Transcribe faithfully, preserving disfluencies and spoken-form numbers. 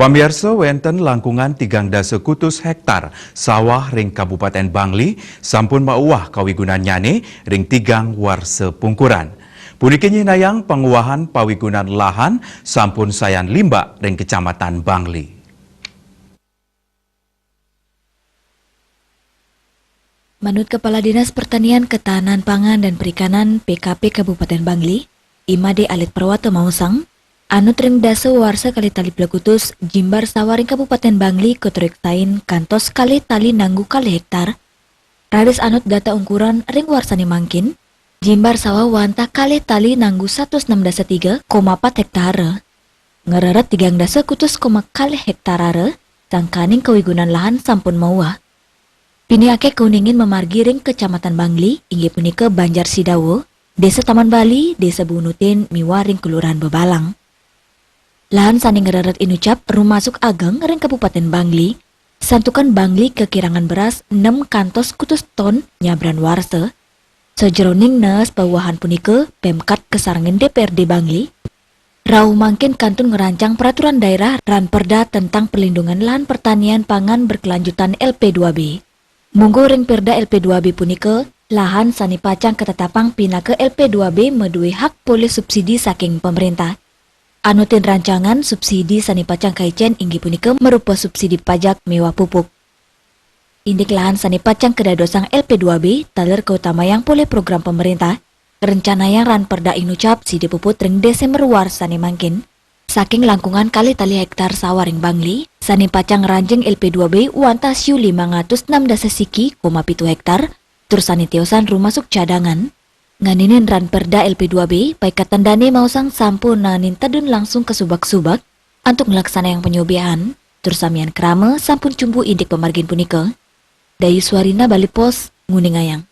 Pamiarsa, wénten langkungan tigang dasa kutus héktar sawah ring Kabupaten Bangli sampun mauwah kawigunannyane ring tigang warsa pungkuran. Puniki nyihnayang panguwahan pawigunan lahan sampun sayan limbak ring Kecamatan Bangli. Manut Kepala Dinas Pertanian, Ketahanan Pangan, dan Perikanan, P K P, Kabupaten Bangli, I Made Alit Perwata maosang, anut ring dasa warsa kalih tali plekutus, jimbar sawah ring Kabupaten Bangli katureksain kantos kalih tali nanggu kalih héktar. Raris anut data ungkuran ring warsane mangkin, jimbar sawah wantah kalih tali nanggu satus enam dasa tiga koma pat héktare. Ngrereh tigang dasa kutus koma kalih héktare, sangkaning kawigunan lahan sampun mauwah. Pinih akeh kauningin mamargi ring Kecamatan Bangli, inggih punika Banjar Sidawa, Desa Taman Bali, Desa Bunutin, miwah ring Kelurahan Bebalang. Lahan sane ngrereh inucap rumasuk ageng ring Kabupaten Bangli, santukan Bangli kakirangan beras nem kantos kutus ton nyabran warsa. Sajeroning nees pauwahan punika, Pemkat kasarengin D P R D Bangli rauh mangkin kantun ngrancang peraturan daerah ran perda tentang perlindungan lahan pertanian pangan berkelanjutan L P dua B. Mungguh ring perda L P dua B punika, lahan sane pacang katetapang pinaka L P dua B madue hak polih subsidi saking pemerintah. Anutin rancangan, subsidi sane pacang kaicen inggih punika marupa subsidi pajak miwah pupuk. Indik lahan sane pacang kadadosang L P dua B taler kautamayang polih program pemerintah, ngrencanayang ran perda inucap sida puput ring Desember warsane mangkin. Saking langkungan kalih tali hektar sawah ring Bangli, sane pacang ngranjing L P dua B wantah siu limang atus enam dasa siki koma pitu hektar, tur sane tiosan rumasuk cadangan. Nganinin ran perda L P dua B, paikatan dane maosang sampun naenin tedun langsung ka subak-subak antuk nglaksanayang panyobiahan, tur samian krama sampun cumpu indik pamargin punika. Dayu Swarina, Bali Post, nguningayang.